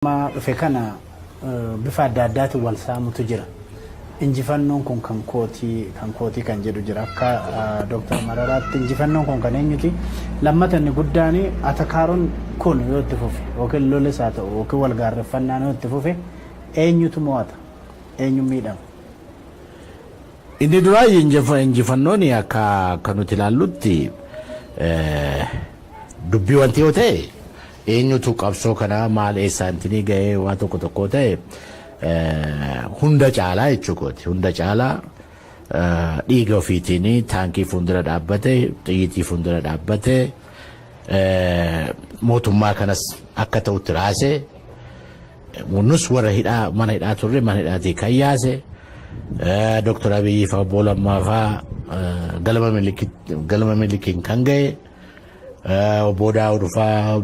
Amma dhufe kana bifa adda addaatiin wal saamutu jira. Injifannoon kun kan kooti, kan kooti kan jedhu jira. Akka Dooktar Mararaatti injifannoon kun kan eenyuti? Lammata inni guddaan atakaaroon kun yoo itti fufe yookiin lolis haa ta'u yookiin wal gaarreffannaan yoo itti fufe eenyutu mo'ata? Eenyu miidhama? Inni duraa injifannoon akka nuti ilaallutti dubbii wanti yoo ta'e, eenyutu qabsoo kana maal eessaantinii ga'ee waa tokko tokko ta'e, hunda caalaa jechuu kooti. Hunda caalaa dhiiga ofiitiin taankii fuuldura dhaabbate, xiyyitii fuuldura dhaabbate, mootummaa kanas akka ta'utti raase, nus warra hidhaa mana hidhaa turre mana hidhaatii kan yaase, Dooktar Abiyyi fa'aa, obbo Lammaa fa'aa galma Minilikiin kan ga'e, obbo Daawud fa'aa,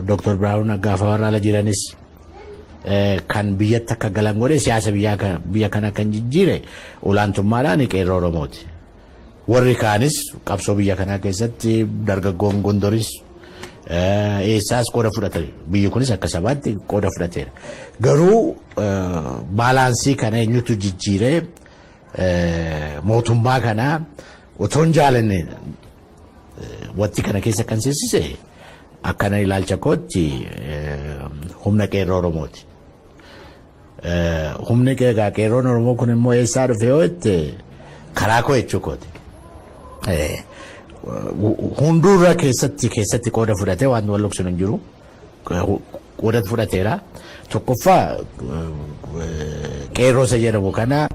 Dooktar Birhaanuu Naggaa fa'aa warra ala jiranis kan biyyatti akka galan godhe, siyaasa biyya kana kan jijjiire olaantummaadhaan qeerroo Oromooti. Warri kaanis qabsoo biyya kanaa keessatti dargaggoon Gondoris eessaas qooda fudhatan, biyyi kunis akka sabaatti qooda fudhateera. Garuu balance kana eenyutu jijjiiree mootummaa kana otoo hin jaalanne wanti kana keessa kan seensise, akkana ilaalcha kootti, humna qeerroo Oromooti. Humni qeerroon Oromoo kun immoo eessaa dhufe yoo jette, karaa koo jechuu kooti. Hunduurra keessatti qooda fudhatee waan wal dhoksuun hin jiru. Qooda fudhateera. Tokkoffaa, qeerroo isa jedhamu kana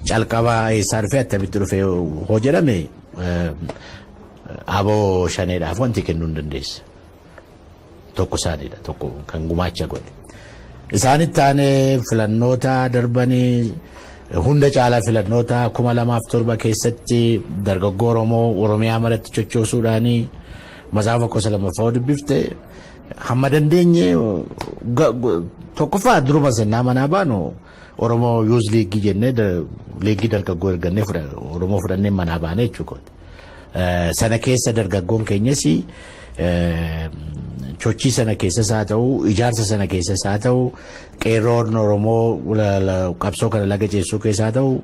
calqaba eessaa dhufe, attamitti dhufe hoo jedhame, aboo shaneedhaaf wanti kennuu hin dandeessa. Tokko isaaniidha, tokko kan gumaacha godhe. Isaanitti aanee filannoota darbanii hunda caalaa filannoota 2007 keessatti dargaggoo Oromoo Oromiyaa maratti chochoosuudhaanii Matsaafa gosa lammaffaa dubbifte, hamma dandeenye tokkoffaa duruma sennaa manaa baanu Oromoo Youth League jennee liigii dargaggoo ergannee Oromoo fudhannee manaa baane jechuudha. Sana keessa dargaggoon keenyas sochii sana keessas haa ta'u, ijaarsa sana keessas haa ta'u, qeerroon Oromoo qabsoo kana laga ceessuu keessa haa ta'u,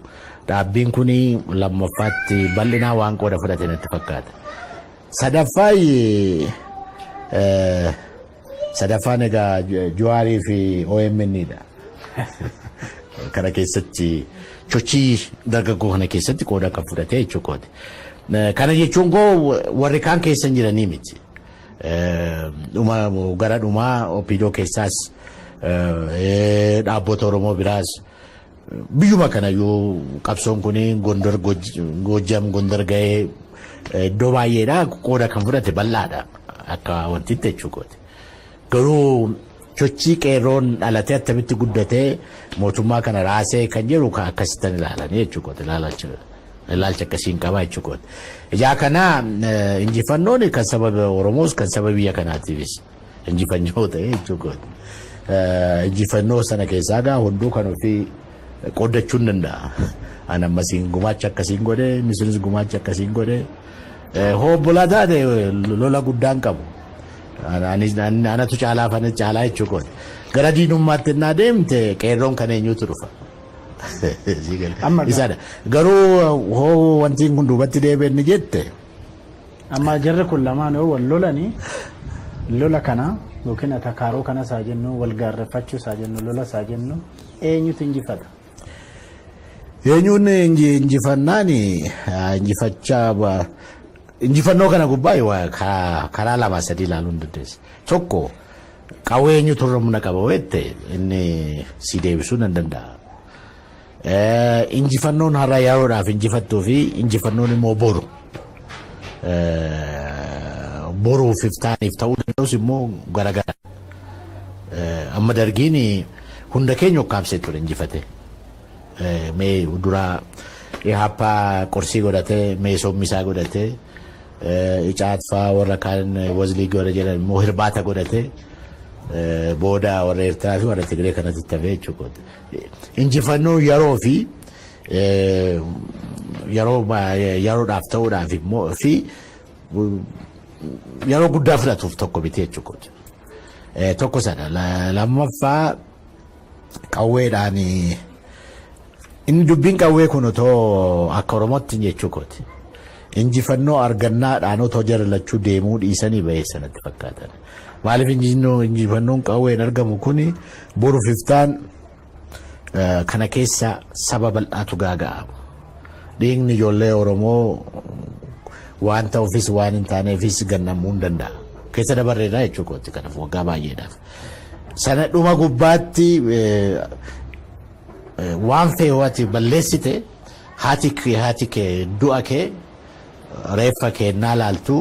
dhaabbiin kun lammaffaatti bal'inaa waan qooda fudhate natti fakkaata. Sadaffaan egaa Jawaarii fi OMN dha. Kana keessatti sochii dargaggoo kana keessatti qooda kan fudhate jechuudha. Kana jechuun koo warri kaan keessa hin jiranii miti. Dhuma gara dhumaa OPDO keessaas, dhaabbota Oromoo biraas, biyyuma kanayyuu qabsoon kun Gondor, Goojjam, Gondar ga'ee iddoo baay'eedha qooda kan fudhate bal'aadha akka wantitti jechuudha. Garuu sochii qeerroon dhalatee attamitti guddatee mootummaa kana raasee kan jedhu kan akkasittan ilaalanii jechuudha. Ilaalcha akkasiin qaba jechuudha. Ijaa kana injifannoon kan saba Oromoos kan saba biyya kanaatiifis injifannoo ta'e jechuudha. Injifannoo sana keessaa gaa hunduu kan ofii qooddachuu hin danda'a. Ani ammasiin gumaacha akkasiin godhe, inni sunis gumaacha akkasiin godhe. Hoo obbolaa taate lola guddaan qabu. Anatu caalaa, fana caalaa jechuudha. Gara diinummaatti innaa deemte qeerroon kan eenyutu dhufa? Isadha. Garuu hoo wanti kun duubatti deebi'e inni jette. Amma jarri kun lamaan yoo wal lolanii, lola kana yookiin atakaaroo kanas haa jennu, wal gaarreffachuu isaa jennu, lola isaa jennu, eenyutu injifata? Eenyuun injifannaan injifachaa injifannoo kana gubbaa karaa lama sadii ilaaluu hin dandeessa. Tokko, qawwee eenyutu irra humna qaba jette, inni si deebisuu nan danda'a. Injifannoon har'a yeroodhaaf injifattuu fi injifannoon immoo boru. Boruuf iftaaniif ta'uu danda'us immoo garagara. Amma dargiin hunda keenya ukkaamsee ture injifate. Mee duraa Ihaappaa qorsii godhatee, mee sommisaa godhatee, Icaat fa'aa warra kaan wazliigii warra jedhan immoo hirbaata godhatee, booda warra Eertiraa fi warra Tigree kanatti tafee jechuudha. Injifannoo yeroo fi yeroo yeroodhaaf ta'uudhaaf immoo fi yeroo guddaa fudhatuuf tokko miti jechuudha. Tokko sana. Lammaffaa, qawweedhaan inni dubbiin qawwee kun otoo akka Oromootti jechuu kooti. Injifannoo argannaadhaan otoo jara lachuu deemuu dhiisanii bahee sanatti fakkaatan. Maaliif, injifannoon qawween argamu kuni boru fiftaan kana keessa saba bal'aatu gaaga'a. Dhiigni ijoollee Oromoo waan ta'uufis waan hin taaneefis gannamuu hin danda'a. Keessa dabarreedha jechuu kooti kanaaf waggaa baay'eedhaaf. Sana dhuma gubbaatti waan fe'u ati balleessite, haati kee du'a kee reeffa kennaa laaltu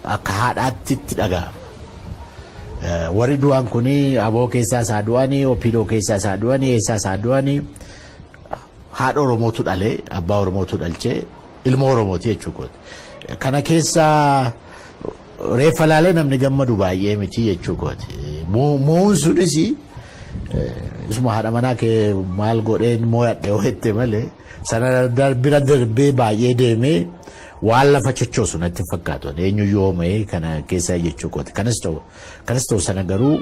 akka haadhaatti itti dhaga'ama. Warri du'an kuni ABO keessaa isaa du'anii, OPDO keessaa isaa du'anii, eessaa isaa du'anii, haadha Oromootu dhalee, abbaa Oromootu dhalchee, ilma Oromooti jechuu kooti. Kana keessa reeffa laalee namni gammadu baay'ee miti jechuu kooti. Mo'uun sunis isuma haadha manaa kee maal godheen mo'adhe hojjette malee sana bira darbee baay'ee deemee waan lafa chochoosu natti hin fakkaatu. Eenyuyyuu hooma'ee kana keessa jechuu kooti. Kanas ta'u sana garuu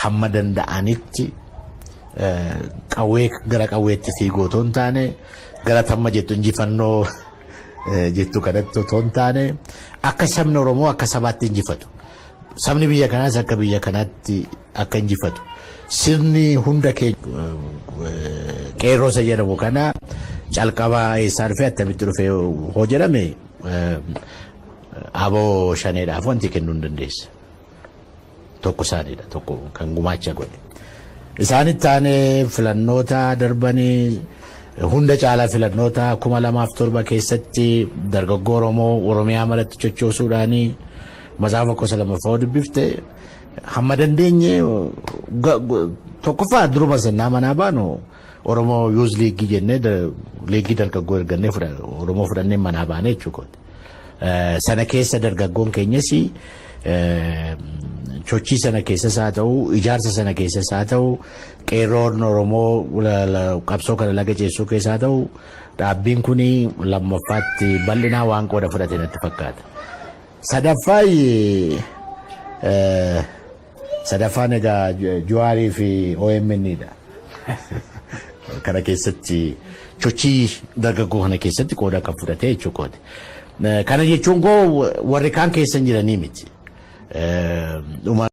hamma danda'anitti qawwee gara qawweetti fiiguu otoo hin taane, gara tamma jettu injifannoo jettu kanatti otoo hin taane, akka sabni Oromoo akka sabaatti injifatu. Sabni biyya kanaas akka biyya kanaatti akka injifatu. Sirni hunda keenya qeerroo isa jedhamu kana calqaba eessaa dhufee, attamitti dhufee hoo jedhame, ABO shaneedhaaf wanti kennuu hin dandeessa. Tokko isaaniidha, tokko kan gumaacha godhe. Isaanitti aanee filannoota darbanii hunda caalaa filannoota 2007 keessatti dargaggoo Oromoo Oromiyaa maratti sochoosuudhaanii Macaafa gosa lammaffaa dubbifte hamma dandeenye tokkoffaa duruma sennaa manaa baanu Oromoo Youth League jennee liigii dargaggoo ergannee Oromoo fudhannee manaa baane jechuudha. Sana keessa dargaggoon keenyas sochii sana keessas haa ta'u, ijaarsa sana keessas haa ta'u, qeerroon Oromoo qabsoo kana laga ceessuu keessa haa ta'u, dhaabbiin kun lammaffaatti bal'inaa waan qooda fudhate natti fakkaata. Sadaffaa, sadaffaan egaa Jawaarii fi OMN dha. Kana keessatti sochii dargaggoo kana keessatti qooda kan fudhate jechuudha. Kana jechuun koo warri kaan keessa hin jiranii miti. Dhuma